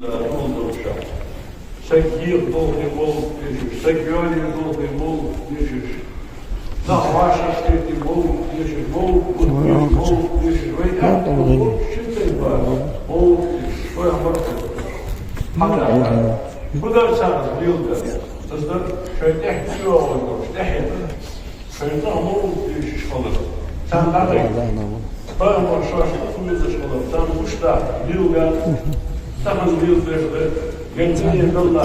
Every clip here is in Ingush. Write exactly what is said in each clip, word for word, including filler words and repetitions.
Саг йоагӀа долхе мовлид дешаш, саг йоалае долхе мовлид дешаш, нах вӀашагӀкхете мовлид дешаш, мовлид бутт дешаш, мовлид дешаш, вай аьттув болча шин тайпара мовлид дешаш, вай хӀама хьадаьхар. Фу дар цар леладер? Из дар шоай тӀехьа чуйоагӀаш долча тӀехьенна. Шоай цӀагӀа мовлид дешаш хилар. Царна дӀадайта. Пайхамар шоашта укх везаш хилар. Царна гуш дац, леладаьд. Тахан леладеш да. Гензине далла.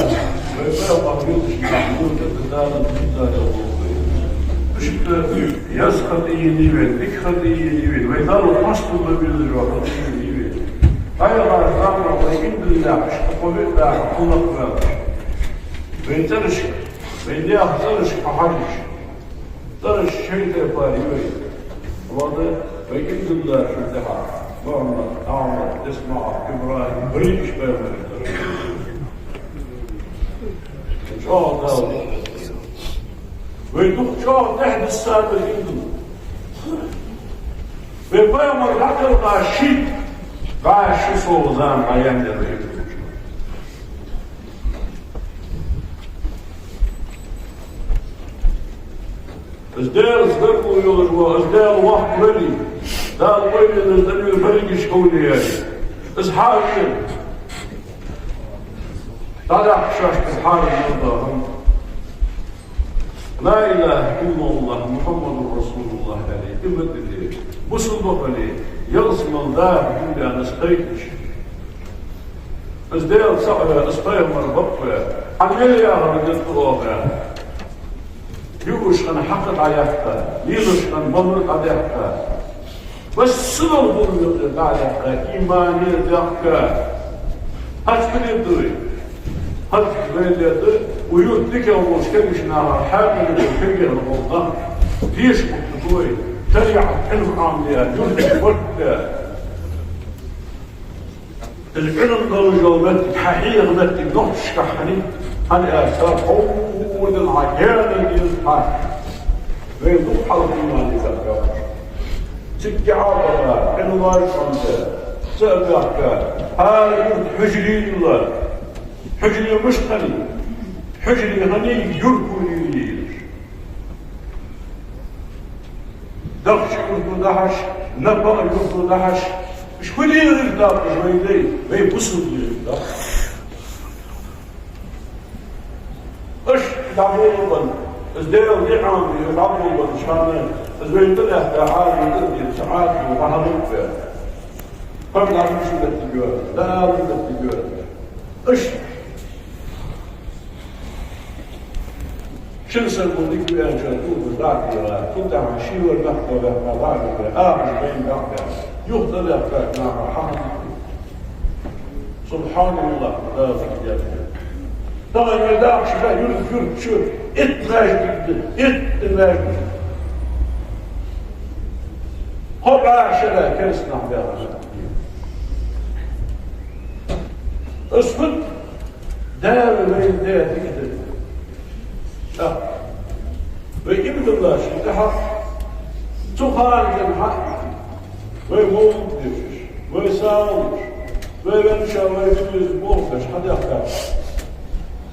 Вай пайхамар леладеш нах леладер да. Дала дуздаре болх бе. Иштта еза хатӀа енай вайна, дика хатӀа енай вайна. Вай Далла хоастам бе безаш дола хатӀа енай вайна. Пайхамара заман вай иман дилла, иштта кхо-виъ даха кхунах ваьлча. Вай цӀерашка, вай наьха цӀерашка хьахьажача. ЦӀераш шин тайпара я вай. Вада, вай иман дилла шун тӀехьа. Мухьаммад, Ахьмад, ИсмаӀал, ИбрахӀим, барий уж пайхамарий цӀераш. ЧӀоагӀа Дала. Вай дукха чӀоагӀа тӀехьа дисса да иман дилла. Вай пайхамар дӀакхелха шийтта, бӀаь шу совгӀа зама дӀаяьннаяр вай. Из Даьлаца гаргало йолаш ва, из Даьла воккха валий, Дала къайле из дӀавена берригаш хьулъяьй. Из хьавена. ДӀадахьа шоашта хьарам дола хӀама. لا إله إلا الله محمد رسول الله аьле, иман дилле, бусалба хиле, ялсмала даха дунен из кхайкаш. Из Даьла цаӀ ве, из пайхамар бакъ ве, хьа мел яхар дитта оаха. Юаш хана хьакха дӀаяккха, лелаш хана малар дӀадаьккха. Массадола хӀама юкъе дӀадаьккха, имане даьккха. ХӀанз хӀана дой? ХӀанз вай де да, укх юрта дикагӀа волча кагийча наха хьаькъал долаш кагий бола нах. Деша хӀама дой, шариӀат Ӏилма Ӏомадаь, юрта барт баь. Из Ӏилма долаш йола моттиг, хьа хьеха моттиг нохчашка хьаний, хӀана аьлча, хьо укх дина хьа гена деза хьа. Вай дукха хьалха иман дика кхаьчар. Цига Ӏабара, Ӏилма лоархӀам де, цӀа а баьхка, хӀара юрта хьужаре йилла. Хьужаре мишта хиннай? Хьужаре хиннай юртхо лелае йиш. Дахча юртхо дахьаш, напагӀа юртхо дахьаш, уж фу лелаеш дац уж вай дай, вай бусалба лелаеш дац. Иштта дӀаболабенна, из Даьла ниӀмат, из дӀаболабенна шоана, из вай тӀалаьхка Ӏадат, из Ӏадат дӀахьалургба. Пар дӀа мишта моттиг йоацаш, Дала моттиг йоацаш. Иштта. Шин саг ва дика веанчар дугаш дӀа а дийгӀа, цул тӀехьагӀа ший вар дахка ваьккха дӀа а дийгӀа, ахаш байна дӀа а баьнна. Юха тӀаваьккха наха хьахьа дика. СубхьаналлахӀ, Дала дика даьд. Тахан вай дахаш ба юрт, юрт чу итт маьждиг да, итт маьждиг. Кхо бӀаь шера кераста нах баьхаб. Из фуд? Дала вайна даь дика да. ТӀаккха вай иман диллача тӀехьа, цу хана денз хьа вай мовлид дешаш, вай сагӀа луш, вай веннача вай вилиз болх беш хьадаьхкача,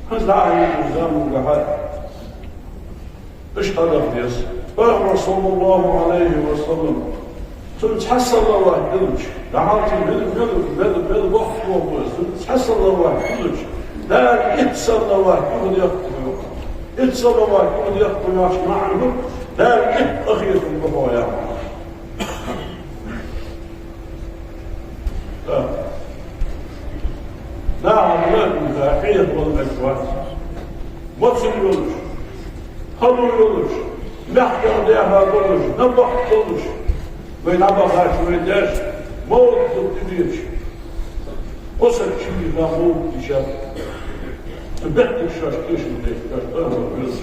хӀанз дӀахьежача заманга хьа иштта хьадах деза. Пайхамар, саллаллахӀу Ӏалайхи ва саллам, цунна цхьа салават диллача, дӀахьалца мел, мел, мел, мел вахт вогӀа, цунна цхьа салават диллача, Дала итт салават юхадехк хьона. Итт салават юхадехк хьона яхача маӀан фуд? Дала итт къахетам ба хьох яхар. ТӀаккха наха лаьтта хьехавала мегаш вац. Моцал йолаш, хало йолаш, мехках даьха долаш, набахта долаш, вай дӀабахача вай даьша мовлид бутт тӀабеча, кхо саг чуйийха мовлид дийшад. Цу беттага шоаш тешам бе, шоаш тӀехьа везаш.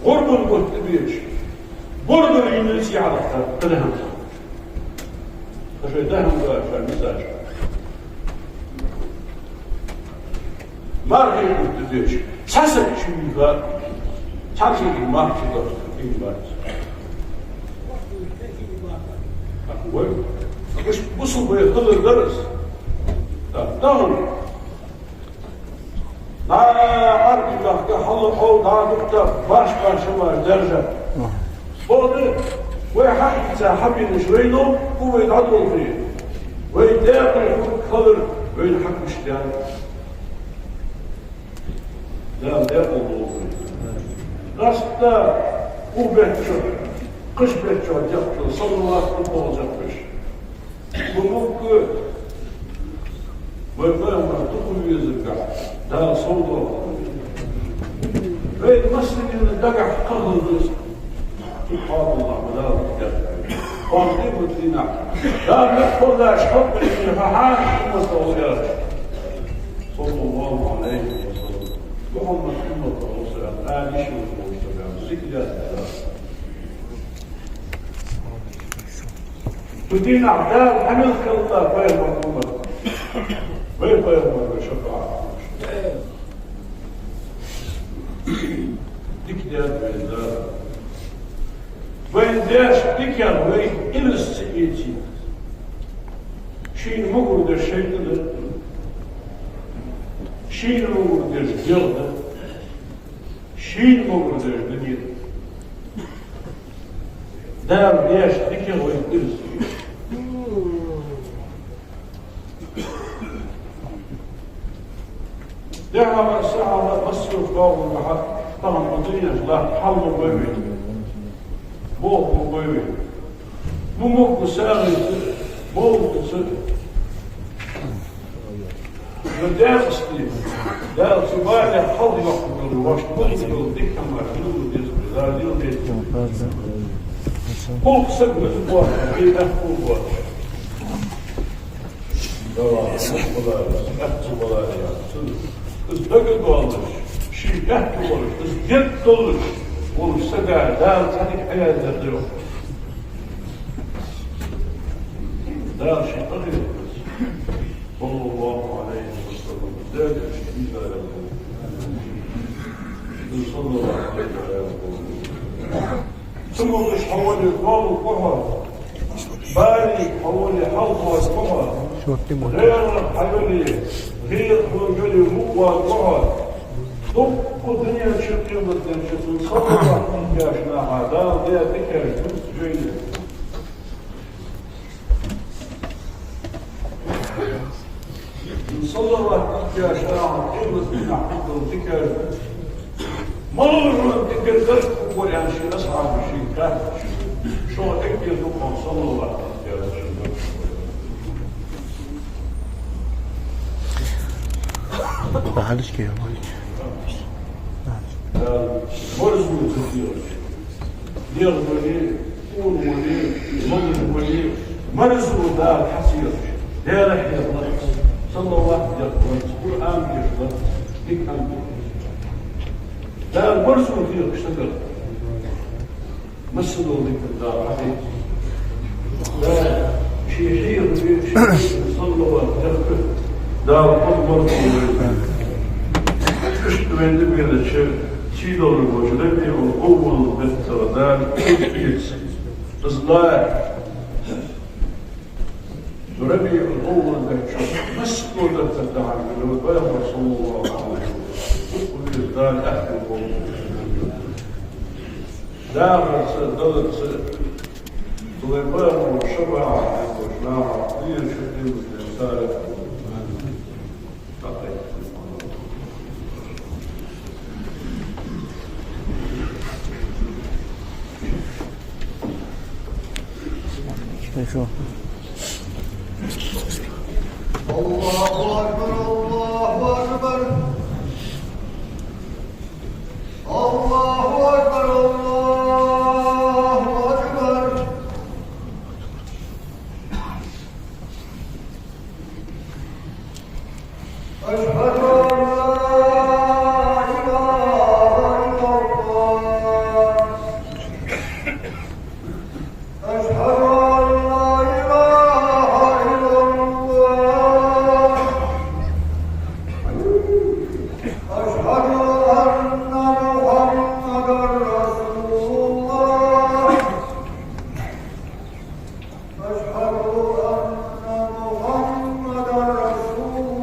ГӀурбан бутт тӀабеча, борбар йина ца яхьарахтар, тадахьан. Ткъа шоай дахьан баьча мисача. Мархий бутт тӀабеча, цхьа саг чуйийха, цхьан сага марха ца доахка, кхин бац. Вай, уж бусалба хилар дар из. Тахан дӀа Ӏарбий мехка хьал хьо дӀа дукха баш-баш ма держа. Боди, вай хьакъ ца хьабинаш вайна, у вай дӀадолхе. Вай декъал хург хилар, вайна хьакъ мишта да. Дала декъал долхе. Къаьстта у бетта чу, кхыча бетта чу дехкача салават а боху зехкаш. Ма мукка вай пайхамар дукха везаргахь Дала сов долху. Вай массанена дагахь кхахьал деза. СубхьаналлахӀ, ма Дала дехкар. Къоам тӀе ма динахь. Дала мекхаллаш хьокхарийна хьа хьаша уммат гӀо яц. صلى الله عليه وسلم. Мухьаммад уммат гӀо саг, ала йиш йолаш волча сага зикар яц Дала. Цу дийнахь Дала хьа мел кхелла пайхамар уммат. Вай пайхамар вай шапаӀат. Дика даьд вайна Дала. Вайна деш дикагӀа вайга ираз ца эцийта. Шийна могар деш шайтӀа да. Шийна могар деш дегӀ да. Шийна могар деш дуне да. Дала деш дикагӀа вайга ираз ца эцийта. ДехьагӀа, сехьагӀа, массо а къаман хьа, тахан ма дийна латта хьал ма бой вай. Болх ма бой вай. Ма мукъа сагӀийца, болх ца. Ма декъаста, Дала цу балех хьалха йоаккхаргйолаш, вайна мел йола дика хӀама хила деза, Дала дила деза. Болх саг мел боахк, бе бехк боахк. Дала, Дала, Дала, из дага долаш, ший бехк болаш, из дерг долаш, волча сага Дала цхьа дика хьаяздергда йоах. Дала ший къахетамца, صلى الله عليه وسلم, Дала ший дийзар. صلى الله عليه وسلم. Цу мукъаш хьо вале, тоба ва хьо. Барий хьо вале, хьалхара ва хьо. ГӀайгӀанах хьо яле, гӀайгӀа хьо яле, мукъа ва хьо. Дукха дунен чу, къематдийнахьа цунна салават деш наха Дала даь дикаш дувц вайна. Салават деш наха къематдийнахьа хьадола дикаш дувц. Малув дикар дар хӀу корян ший асхьабаша шийга хаьттача, шух эггара дукха салават деш. Дала марзо ца дехача, дегӀ дале, ура вале, малув вале, марзо Дала хьа ца ехача, Даьла хьехалац, салават дехалац, Къуръан дешалац, дика хӀама дешалац. Дала марзо дехача сагах массадола дика Дала хьадийца. Дала ший хьехам бе, ший салават дехка Дала къахетам бе. Иштта вайна тӀабенача сийдолаш болча РабиӀул-Аввал бетта Дала кхетаца, из ла РабиӀул-Аввал бетта чу массадола дар тӀа дахьаргда вай Пайхамар, صلى الله عليه وسلم. Укх веза Дала аьттув болба. Дахарца, даларца, вай Пайхамара шапаӀат деш наха дийна шу дилла царех. الله أكبر، الله أكبر. الله أكبر، الله أكبر. أشهد أن لا إله إلا الله. أشهد أن لا إله إلا الله. أشهد أن محمدا رسول الله. أشهد أن محمدا رسول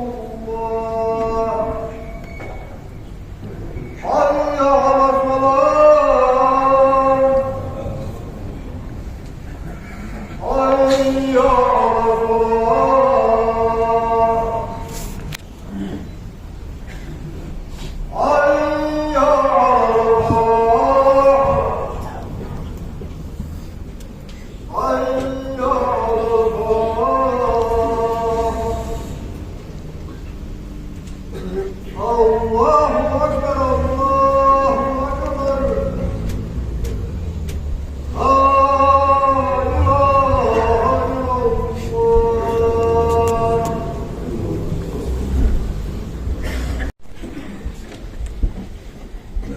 الله أكبر، الله أكبر. لا إله إلا الله.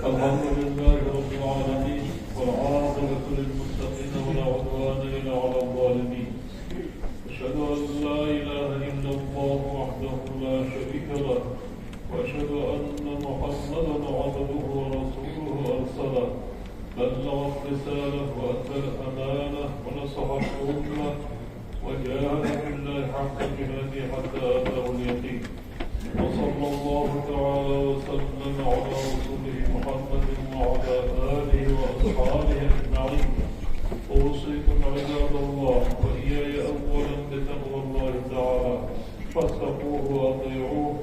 الحمد لله رب العالمين، والعاقبة للمتقين، ولا عدوان إلا على الظالمين. أشهد أن لا إله إلا الله وحده لا شريك له، وأشهد أن محمدا عبده ورسوله أرسله، بلغ الرسالة وأدى الأمانة ونصح الأمة وجاهد في الله حق جهاده حتى أتاه اليقين. وصلى الله تعالى وسلم على رسوله محمد وعلى آله وأصحابه أجمعين. أوصيكم عباد الله وإياي أولا بتقوى الله تعالى، فاتقوه وأطيعوه،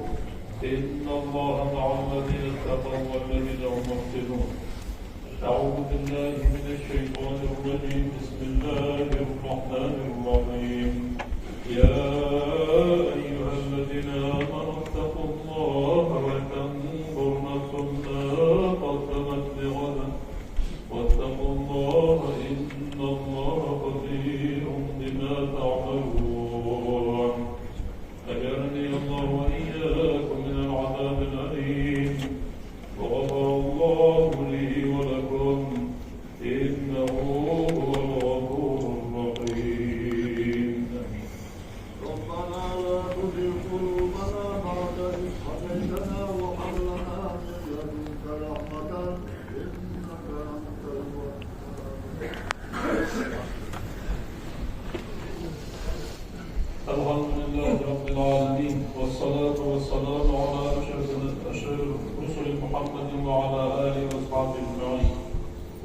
إن الله مع الذين اتقوا والذين هم محسنون. أعوذ بالله من الشيطان الرجيم. بسم الله الرحمن الرحيم. يا أيها الذين آمنوا اتقوا الله ولتنظر نفس ما قدمت لغد، واتقوا الله إن الله خبير بما تعملون. أجارني الله وإياكم من العذاب الأليم، وغفر الله لي ولكم، إنه هو الغفور الرحيم. ربنا لا تزغ قلوبنا بعد إذ هديتنا وهب لنا من لدنك رحمة، إنك أنت الوهاب. الحمد لله رب العالمين، والصلاة والسلام على أشرف، أشرف الرسل محمد وعلى آله وأصحابه أجمعين.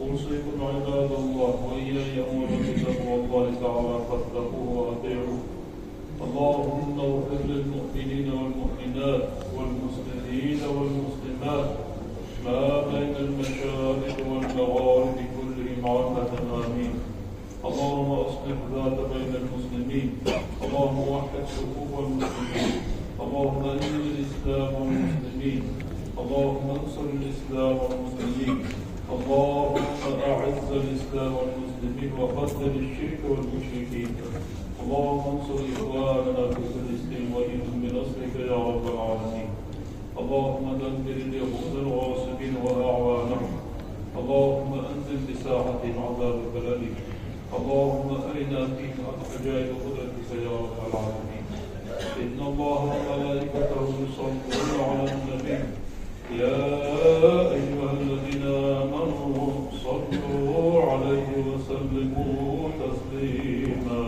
أوصيكم عباد الله وإياي أولا بتقوى الله تعالى، فاتقوه وأطيعوه. اللهم اغفر للمؤمنين والمؤمنات والمسلمين والمسلمات ما بين المشارق والمغارب كلهم عامة، آمين. اللهم أصلح ذات بين المسلمين. اللهم وحد صفوف المسلمين. اللهم أعز الإسلام والمسلمين. اللهم انصر الإسلام والمسلمين. اللهم أعز الإسلام والمسلمين وأذل الشرك والمشركين. اللهم انصر إخواننا في فلسطين وأيدهم بنصرك يا رب العالمين. اللهم دمر اليهود الغاصبين وأعوانهم. اللهم أنزل بساحتهم عذابك الأليم. اللهم أرنا فيهم عجائب قدرتك يا رب العالمين. إن الله وملائكته يصلون على النبي، يا أيها الذين آمنوا صلوا عليه وسلموا تسليما.